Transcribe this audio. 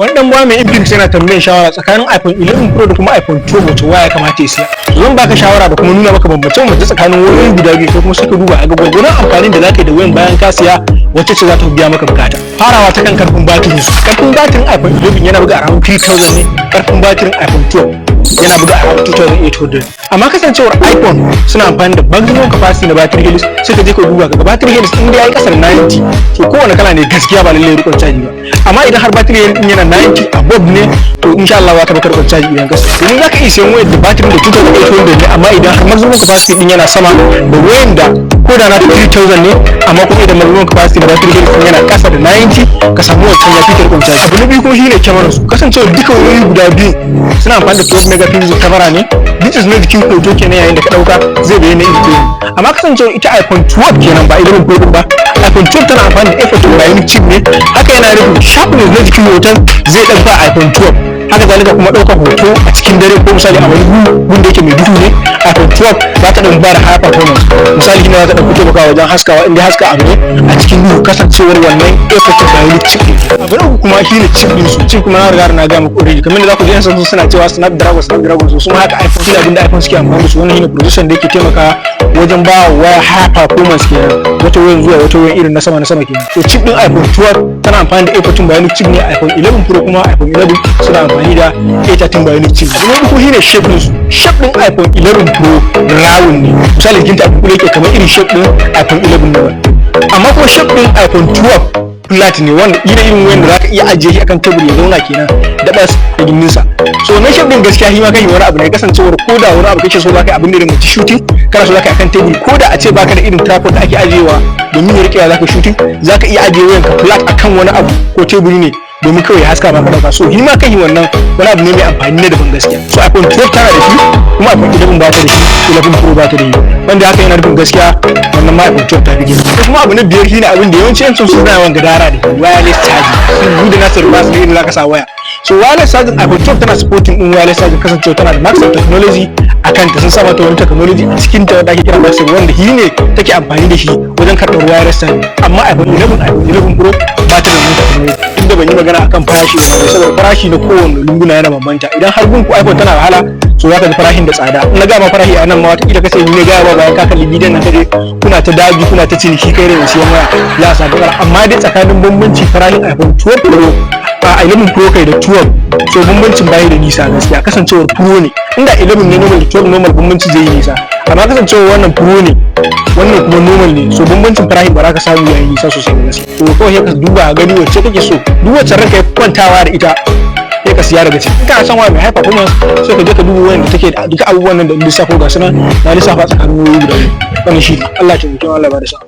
Wani dan uwa mai Infinix yana tambayin shawara tsakanin iPhone 11 Pro da kuma iPhone 12, wace waya ya kamata ya siya. Zan baka shawara da kuma nuna maka bambance bambance tsakanin wayoyi guda biyu, ko kuma suka duba a ga gwargwadon amfanin da zaka yi da wayan bayan ka siya, wacce ce za ta biya maka bukata. Farawa ta kan karfin batirin su. Karfin batirin iPhone 11 yana buga around 3000 ne, karfin batirin iPhone 12 yana buga around 2800. Amma kasancewar iPhone suna amfani da maximum capacity na battery health, sai ka je ka duba kaga battery health in dai yayi kasar 90, to kowane kala ne gaskiya ba lallai rikon caji ba. Amma idan har battery health din yana 90 above ne, to insha Allah za ta baka rikon caji idan ka siya. Domin zaka iya siyan wayar da battery da 2800 ne, amma idan har maximum capacity din yana sama da wayan da ko da na 3000 ne, amma kuma idan maximum capacity na battery health din yana kasa da 90, ka samu wancan ya fi rikon caji. Abu na biyu kuma shine kyamarar su. Kasancewar duka wayoyi guda biyu suna amfani da 12 megapixel camera ne, which is na jikin hoto kenan, yayin da ka dauka zai bayyana iri ɗaya. Amma kasancewar ita iPhone 12 kenan, ba 11 Pro din ba, iPhone 12 tana amfani da A14 Bionic chip ne. Haka yana nufin sharpness na jikin hoton zai ɗauka iPhone 12. Haka zalika kuma ɗaukar hoto a cikin dare ko misali a wani gun da yake mai duhu ne, iPhone 12 za ta ɗan ba da high performance. Misali shine za ta ɗan taimakawa wajen haskawa inda haska abu ne a cikin duhu, kasancewar wannan A14 Bionic chip ɗin. Abu na uku kuma shine chip ɗin su. Chip kuma na riga na gaya muku already, kamar da za ku ji yan Samsung suna cewa Snapdragon, Snapdragon, su ma haka iPhone shine abin da iPhone suke amfani da su. Wannan shine processor da yake taimakawa wajen ba waya high performance kenan, wata wayan zuwa wata wayan irin na sama na sama kenan. So chip din iPhone 12 tana amfani da A14 Bionic chip ne, iPhone 11 Pro kuma iPhone 11 suna amfani da A13 Bionic chip. Abu na uku shine shape din su. Shape din iPhone 11 Pro round ne, misali jikinta abu yake kamar irin shape din iPhone 11 ne, amma kuma shape din iPhone 12 flat ne, wanda ira irin wayan da zaka iya ajiye shi akan tebur ya zauna kenan da bas da gindinsa. So na shape din gaskiya shi ma kai wani abu ne, kasancewar ko da wani abu kake so zaka yi, abin da irin mutu shooting kana so zaka yi akan tebur, ko da a ce baka da irin tripod da ake ajiyewa domin ya rikewa zaka shooting, zaka iya ajiye wayan ka flat akan wani abu ko teburi ne domin kawai ya haska maka dauka. So shi ma kai wannan wani abu ne mai amfani na daban gaskiya. So iPhone 12 tana da shi, kuma iPhone 11 ba ta da shi, 11 Pro ba ta da shi, wanda haka yana nufin gaskiya wannan ma iPhone 12 ta fi gina. Kuma abu na biyar shine abin da yawanci yan suna yawan gadara da wireless charging. Sun da nasu ba su da irin zaka sa waya. So wireless charging, iPhone 12 tana supporting din wireless charging, kasancewa tana da MagSafe technology a kanta. Sun sa mata wani technology a cikin ta wanda ake kira MagSafe, wanda shi ne take amfani da shi wajen karɓar wireless charging. Amma iPhone 11, iPhone 11 Pro ba ta da wannan technology. Duk da ban yi magana akan farashi ba, saboda farashi na kowane lunguna yana bambanta. Idan har gunku iPhone tana wahala, so zaka ji farashin da tsada. In na gama farashi a nan ma, wataƙila ka sai ni ne gaya ba, bayan ka kalli bidiyon nan kaje kuna ta daji, kuna ta ciniki kai da mai siyan waya, za a samu matsala. Amma dai tsakanin bambanci farashin iPhone 12 Pro, a 11 Pro kai da 12, so bambancin bayi da nisa gaskiya, kasancewar Pro ne. Inda 11 ne normal da 12 normal, bambanci zai yi nisa. Amma kasancewar wannan Pro ne, wannan kuma normal ne, so bambancin farashin ba za ka samu yayi nisa sosai ba gaskiya. To kawai sai ka duba a gani wacce kake so, duk wacce ranka ya kwantawa da ita, sai ka siya daga ciki. In kana son waya mai high performance, sai ka je ka duba wayan da take da duka abubuwan nan da lissafo, ga sunan na lissafa tsakanin wayoyi guda biyu. Wannan shi Allah ya taimake mu, Allah ya bada sa'a.